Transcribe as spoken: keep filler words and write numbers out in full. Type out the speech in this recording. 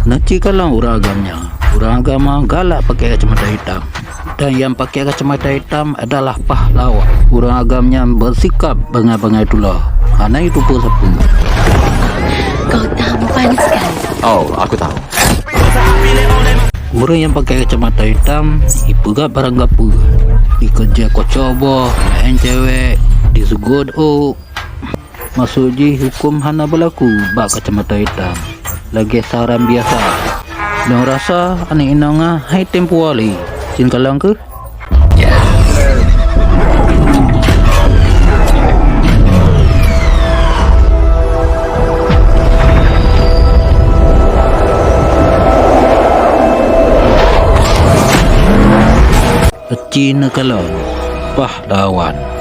Na cit kalon ureuëng agam nyan. Ureuëng agam nyan galak pakai kacamata hitam. Dan nyang pakai kacamata hitam adalah pahlawan. Ureuëng agam nyan bersikap bangai-bangai tulah. Hana jiteupeue sapeue. Kau tampan sekali. Oh, aku tahu. Ureuëng nyang pakai kacamata hitam, jipeugah barang gapeue. Dikeujah kocok boh, maén cewek, diseugot ôk. Maksud jih huköm hana beulaku bak kacamata hitam, lagée saran biasa. Lôn rasa aneuk inong nyan hai tempo lé. Cit kalon keuh. Peci neukalon pahlawan.